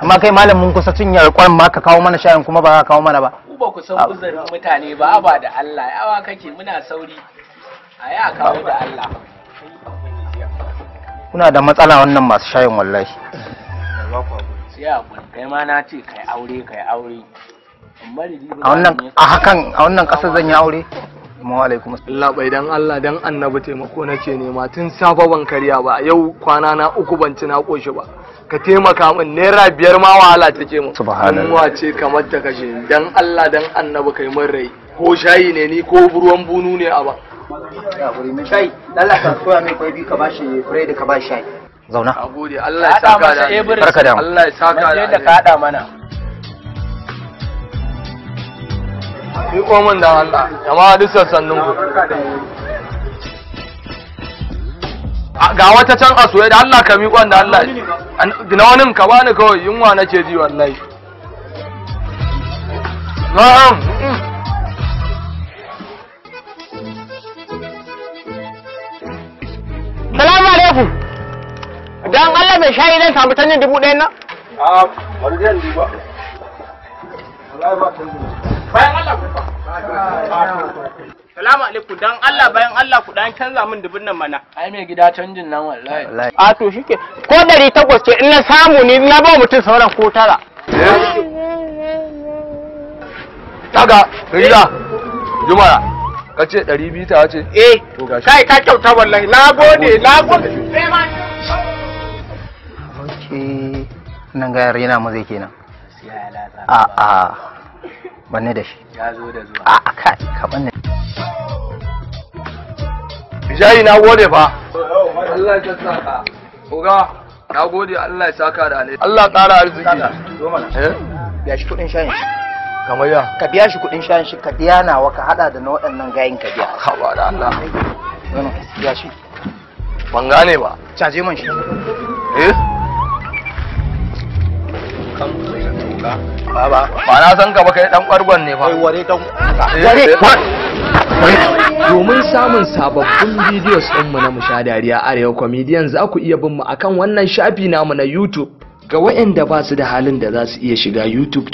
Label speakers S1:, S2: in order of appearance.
S1: Amma kai malam mun kusa cinye alƙwarin ma ka kawo mana shayin kuma ba ka kawo mana ba.
S2: Ku ba ku san uzurin mutane ba, ba da Allah. Yawa kake muna sauri. A yi a kawo da Allah.
S1: Kuna da matsala wannan masu shayin wallahi.
S2: Sai a kai ma na ce kai aure kai aure.
S1: A wannan a hakan a wannan ƙasar zan yi aure. Wa alaikum.
S3: Allah bai dan Allah dan annabi taimako nake nema tun safa ban karya ba, yau kwana na uku ban ci na koshi ba. Ka taimaka min, naira 5 ma wahala take min.
S1: Subhanallah.
S3: Yunwa ce kamar ta kashe ni. Dan Allah dan annabi kai min rai. Ko shayi ne ni ko ruwan bunu ne a ba.
S1: Shayi, Allah ka soya mai kwai biyu ka bashi biredi ka bashi shayi. Zauna.
S3: Nagode, Allah ya saka da alheri.
S1: Barka da.
S3: Allah ya saka da
S2: da
S3: alheri.
S2: ka haɗa mana.
S3: Ni ko min dan Allah. Jama'a duk sassanin ku. Ga wata can a soye da Allah ka miƙon da Allah. Na wani ka bani kawai, yunwa nake ji wallahi. Na'am.
S4: Salamu alaikum. Dan Allah mai shayi zan samu canjin 1000 nan?
S3: A bari zan duba.
S4: Bayan Allah ku. Salamu alaikum, dan Allah bayan Allah ku dan canza min dubun nan mana.
S2: Ai mai gida canjin nan wallahi.
S1: Wallahi.
S4: A to shike. Ko 800 ce in na samu ni na ba mutum sauran ko tara.
S3: Kaga, Rida. Jumara. Ka ce 200 ta ce?
S4: Eh.
S3: To gashi.
S4: Kai ka kyauta wallahi. Na gode, na gode. Sai ma.
S1: Okay. Nan ga yana mu zai kenan.
S2: Sai ya latsa.
S1: A a. Banne da shi.
S2: Ya zo da zuwa.
S1: A a kai ka banne.
S3: Shayi na gode fa. Allah ya saka. Oga, na gode, Allah ya saka da alheri. Allah ƙara arziki. Eh?
S1: Biya shi kuɗin shayin shi.
S3: Kamar ya.
S1: Ka biya shi kuɗin shayin shi, ka biya nawa ka hada da na waɗannan gayin ka biya.
S3: Haba da Allah.
S1: Zauna, biya shi.
S3: Ban gane ba.
S1: Caje man shi.
S3: Eh?
S1: Baba.
S3: Ba na san ka ba, kai dan kwargon ne fa.
S1: Ware dan.
S3: Eh,
S5: Domin samun sababbin videos ɗinmu na Musha Dariya Arewa Comedian, za ku iya bin mu akan wannan shafi namu na YouTube. Ga waɗanda ba su da halin da za su iya shiga YouTube.